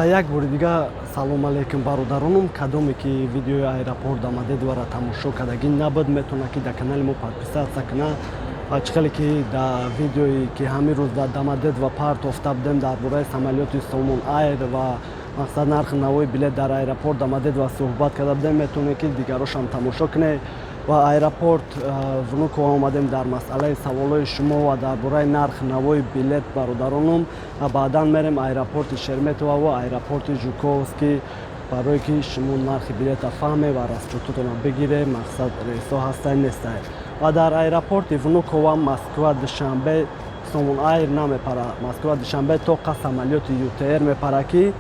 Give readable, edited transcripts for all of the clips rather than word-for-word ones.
Як бори дига салом алейкум, бародаронум. Кадоме ки видеои аэропорт Домодедовора тамошо кардагӣ набуд, метавонад, ки дар канали мо подписаться кунад. Ва чӣ хеле ки дар видеое ки ҳамин рӯз дар Домодедово партофта будем, дар бораи самолёти Сомон Айр ва мақсад нархи навои билет дар аэропорт Домодедово суҳбат карда будем, метавонед, ки дигарошам тамошо кунед. Ва аэропорт Внуково омадем дар масъалаи саволҳои шумо ва дар бораи нархи навои билет, бародаронум. Ва баъдан мерем аэропорти Шереметьево ва аэропорти Жуковский, барое ки шумо нархи билета фаҳме ва расчётотона бигире, мақсад рейсҳо ҳастай, нестай. Ва дар аэропорти Внуково Москва Душанбе Сомон Айр намепара. Москва Душанбе тоқа самолёти ЮТР мепара, ки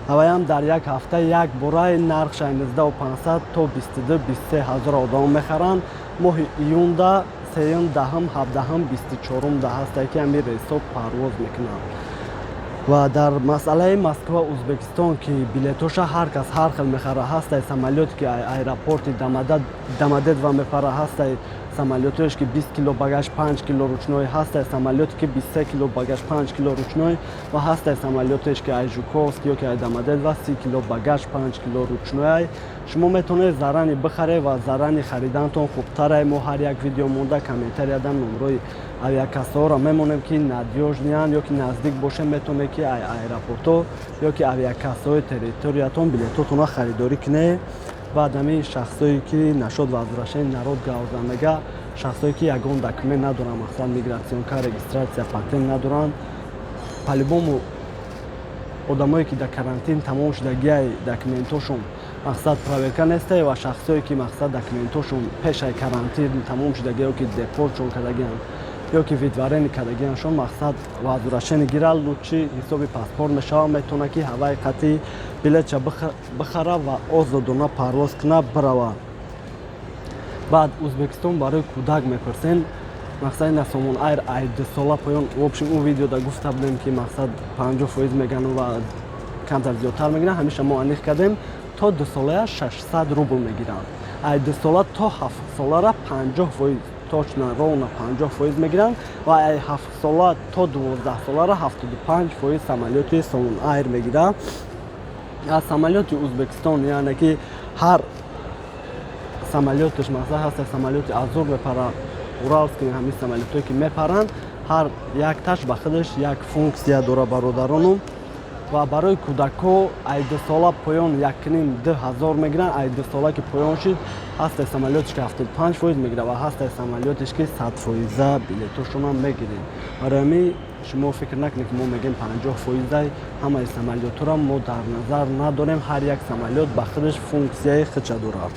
ҳаваям дар як ҳафта як бораи нархша 19 500 то 22 23 ҳазор одам мехаранд. Моҳи июнда сеюм, 10-ум, 17-ум, 24-ум да ҳастае, ки ҳамин рейсҳо парвоз мекунанд. Ва дар масъалаи Москва Ӯзбекистон, ки билетоша ҳар кас ҳар хел мехара, ҳастай самолёте, ки аэропорти Домодедово мепара, ҳастай самолётоеш, ки 20 кило багаж, 5 кило ручной, ҳастай самолёте, ки 23 кило багаж, 5 кило ручной, ва ҳастай самолётеш, ки ай Жуковский ё ки ай Домодедово 30 кило багаж, 5 кило ручной. Шумо метавонед заранее бихаред ва заранее харидантон хубтарай. Мо ҳар як видео монда комментарияда номрои авиакассаҳоро мемонем, ки надёжныянд ё ки наздик бошем, метавонед, ки ай аэропортҳо ё ки авиакассаҳои территориятон билетотонро харидорӣ кунед. Баъд ҳамин шахсое, ки насчёт возвращения народ гавза мега, шахсое, ки ягон документ надоранд, мақсад миграционка, регистрация, патент надоранд, по-любому одамое, ки дар карантин тамом шудагиай документошон, мақсад проверка несте. Ва шахсое, ки мақсад документошон пешаи карантин тамом шудагия ё ки депортшон кардагианд, ё ки выдворение кардагианшон, мақсад возвращение гира, лучше ҳисоби паспорт мешава, метавона, ки ҳаваи қатъӣ билетша бихара ва озодона парвоз куна, бирава. Баъд Ӯзбекистон барои кӯдак мепурсен, мақсад ина Сомон Айр ай 2 сола поён. В общем, ӯ видеода гуфта будем, ки мақсад 50% меган ва камтар зиёдтар мегиранд. Ҳамеша мо аниқ кардем: то 2 солая 600 рубл мегиранд, ай 2 сола то 7 солара 50%, точно, ровно 50% мегиранд, ва ай 7 сола то 12 солара 75% самолёти Сомон Айр мегирад. Аз самолёти Ӯзбекистон, яъне ки ҳар самолёташ, масалан, ҳаста самолёти Азур мепара, Уралский, ҳамин самолётое, ки мепаранд, ҳар якташ ба худаш як функсия дора, бародаронум. Ва барои кӯдакҳо ай 2 сола поён якним ду ҳазор мегиранд. Ай 2 сола ки поён шуд, ҳастай самолётеш, ки 75% мегирад, ва ҳастай самолётеш, ки 100 фоиза билетошонам мегиред. Барои ҳамин шумо фикр накунед, ки мо мегӯем 50 фоизай, ҳамаи самолётҳоро мо дар назар надорем. Ҳар як самолёт ба худаш функсияи худша дорад.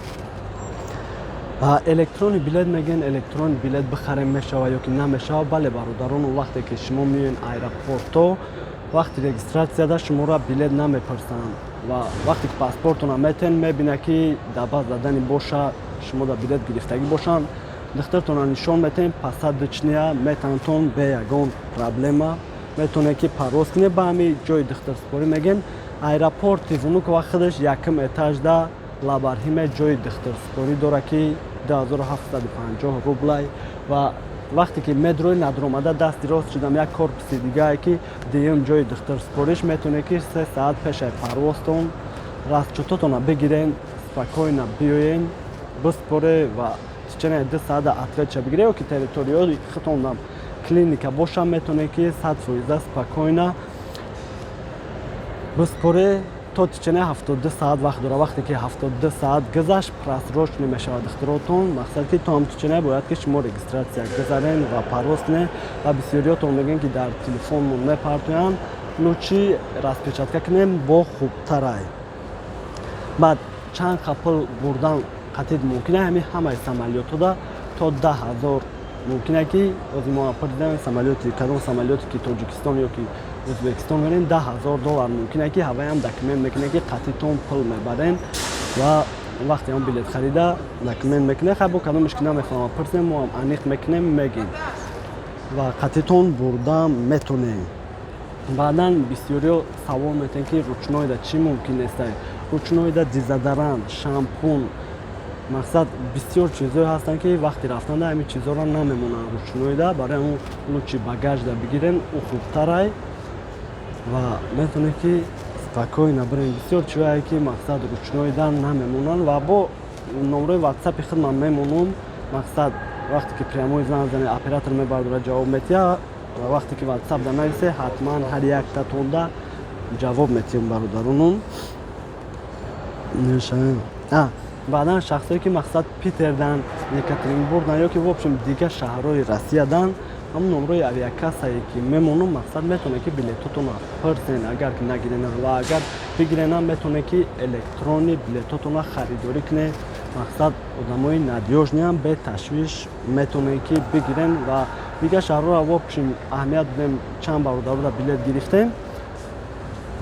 Электронный билет мегӯен, электронный билет бихарем, мешава ё ки намешава? Бале, бародарон, вақте ки шумо меоен аэропорто, вақти регистрацияда шуморо билет намепурсанд. Ва вақте ки паспортона метен, мебинад, ки дар баъз задани боша, шумо да билет гирифтагӣ бошанд, духтартона нишон метен, посадочная метантон, бе ягон проблема метавонед, ки парвоз кунед. Ба ҳамин ҷои духтарсупорӣ мегӯем, аэропорти Внуково худаш якум этажда лабарҳиме ҷои духтарсупорӣ дорад, ки 2750 рублай. Ва вақте ки медрои надромада, дасти рост шудам, як корпуси дигае, ки дуюм ҷои духтарсупориш, метавонед, ки 3 саат пешаи парвозтон расчётотона бигирен, спокойно биёен, биспоре ва течение 2 саата ответша бигире, ё ки территорияи худтонам клиника боша, метавонед, ки 100 фоиза спокойно биспоре. То течение 72 саат вақт дора. Вақте ки 72 саат гузашт, просрочный мешавад духтуротон. Мақсад, ки то ҳам течение бояд, ки шумо регистрация гузарен ва парвоз кунед. Ва бисёриётон мегӯянд, ки дар телефонмон мепартоянд, лучше распечатка кунем, бо хубтарай. Баъд чанд қапл бурдан қатид мумкин? Ҳамин ҳамаи самолётҳода то 10 000 мумкине, ки ози мо пурдидем, самолёти кадом самолёте, ки Тоҷикистон ё ки Ӯзбекистон мерем, 10 000 доллар мумкине, ки ҳаваям документ мекунем, ки қатитон пул мебарем. Ва вақте он билет харида документ мекунем, хай, бо кадомеш ки намефаҳмам, пурсем, мо ҳам аниқ мекунем, мегем ва қатитон бурда метонем. Баъдан бисёриҳо савол метиҳанд, ки ручнойда чӣ мумкин нестай? Ручнойда дезодорант, шампун, мақсад бисёр чизҳое ҳастанд, ки вақти рафтанда ҳамин чизҳоро намемонанд ручнойда. Барои ҳамон лучше багажда бигирем, ӯ хубтарай ва метавонед, ки Спокойно бирем. Бисёр чизое ки, мақсад, ручной дан намемонанд ва бо номрои ватсапи худ ман мемонам. Мақсад, вақте ки прямой занг зане, оператор мебардора, ҷавоб метиҳад, ва вақте ки ватсап да нависе, ҳатман ҳар яктатонда ҷавоб метиҳем, бародаронум. Баъдан шахсое ки, мақсад, Питердан, Екатеринбургдан ё ки, в общем, дигар шаҳрҳои Россиядан, ҳамн номрои авиакассае ки мемонам, мақсад, метавонед ки билетотонро пурсен, агар ки нагирена, ва агар бигиренам, метавонед ки электронный билетотонро харидорӣ кунед. Мақсад, одамои надёжный ам, беташвиш метавонед ки бигирен. Ва дигар шаҳрҳоро, в общем, аҳамият додем, чанд бародарро билет гирифтем,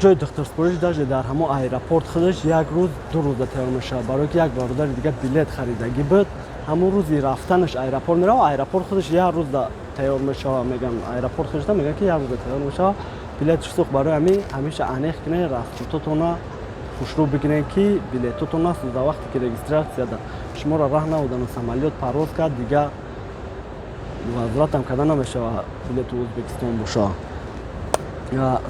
ҷои духтурспориш даже дар ҳамон аэропорт худаш як рӯз, 2 рӯза тайёр мешавад. Барое ки як бародари дигар билет харидагӣ буд, ҳамон рӯзи рафтанаш аэропорт мерава, аэропорт худаш як рӯзда тайёр мешавад. Мегам, аэропорт худашда мегӯяд, ки як рӯза тайёр мешавад. Билетш сӯхт. Барои ҳамин ҳамеша аниқ кунед, расчёт отона хушрӯ бигиред, ки билетотон насӯза. Вақте ки регистрация да шуморо раҳ наодану самолёт парвоз кард, дигар возврат ам карда намешавад. Билети Ӯзбекистон боша,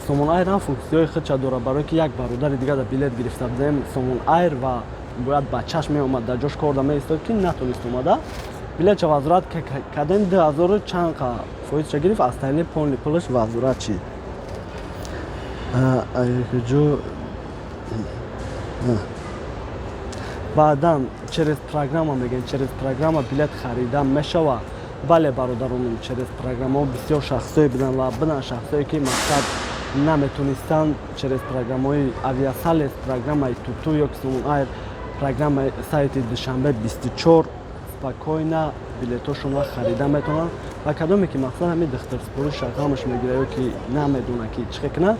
Сомон Айр ҳам функсияҳои худша дорад. Барое ки як бародари дигар да билет гирифта будем Сомон Айр ва бояд бачаш меомад, дар ҷош кор да меистод, ки натонист омада, билетша возврат кардем, 2000 чанд қа фоизша гирифт, остальной полный пулаш возврат шид. Ҷо баъдан через программа мегӯем, через программа билет харида мешавад. Бале, бародаронам, через программаҳо бисёр шахсое буданд ва буданд шахсое ки, мақсад, наметонистанд через программаҳои Aviasales, программаи Туту ё ки Сомон Айр, программаи сайти Душанбе 24 спокойно билетошонро харида метавонанд. Ва кадоме ки, мақсад, ҳамин духтурспориша ғамаш мегирад ё ки намедонад, ки чӣ кунад,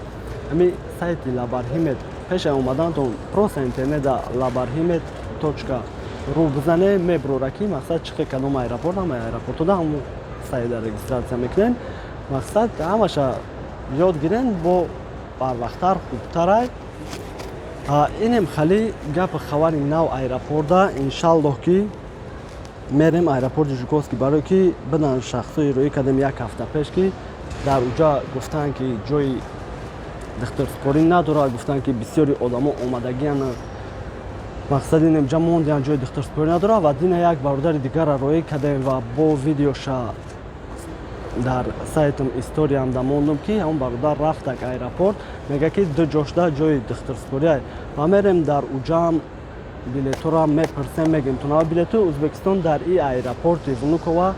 ҳамин сайти Лабархимед, пеши омаданатон просто интернета лабархимед.ру бизане, мебурора, ки, мақсад, чӣ кадом аэропорт. Ҳама аэропортода ҳамон сайта регистрация мекунем. Мақсад, ҳамаша ёд гирен, бо барвақттар хубтарай. Инем хали гапи хабари нав аэропорта. Иншаллоҳ, ки мерем аэропорти Жуковский, барое ки бидан шахсои рӯӣ кардем як ҳафта пеш, ки дар уҷа гуфтанд, ки ҷои духтурспорӣ надорад. Гуфтанд, ки бисёри одамо омадагиан, мақсад, инем ҷа мондиан, ҷои духтурспорӣ надорад. Ва дина як бародари дигарро роӣ кардем ва бо видеоша дар сайтам историям да мондум, ки ҳамон бародар рафтак аэропорт, мега, ки ду ҷошда ҷои духтурспория, ва мерем дар уҷаам, билетҳоро мепурсем, мегӯем тунава билетҳои Ӯзбекистон дар и аэропорти Внукова.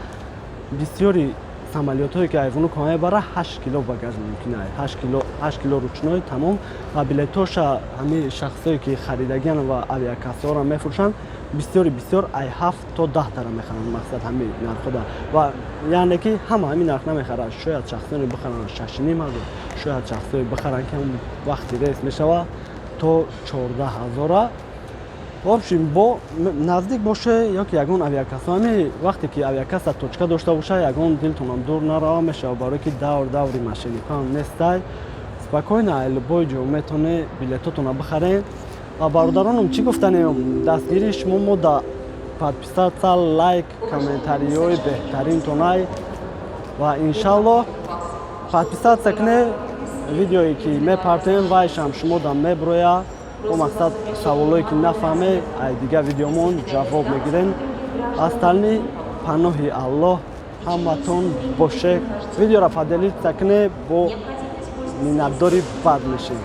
Бисёри самолётҳое ки Внукова мебара, 8 кило багаж мумкин, 8 кило, 8 кило ручной, тамом. Ва билетҳоша ҳамин шахсое ки харидагиан ва авиакассаҳоро мефурӯшанд, бисёри бисёр ай 7 то 10 тара мехаранд, мақсад, ҳамин нархода. Ва яъне ки ҳама ҳамин нарх намехарад. Шояд шахсоне бихаранд 6,5 ҳазор, шояд шахсое бихаранд, ки ҳамн вақти рейс мешавад, то 14 ҳазора. В общем, бо наздик боше ё ки ягон авиакасса, ҳами вақте ки авиакасса точка дошта боша, ягон дилтонам дур нарава мешава, барое ки давр даври мошенник ҳам нестай. Спокойно любой ҷо метавоне билетотона бихаред. Ва бародаронам, чӣ гуфтанем? Дастгирии шумо мо да подписаться, лайк, комментарий ҳои беҳтаринтонай. Ва иншаллоҳ, подписаться кунед, видеое ки мепартоем, вайшам шумо да меброя. Бо мақсад, саволое ки нафаҳме, ай дигар видеомон ҷавоб мегирем. Остальные, паноҳи Аллоҳ ҳаматон боше. Видеоро поделиться кунед, бо миннатдори бад мешем.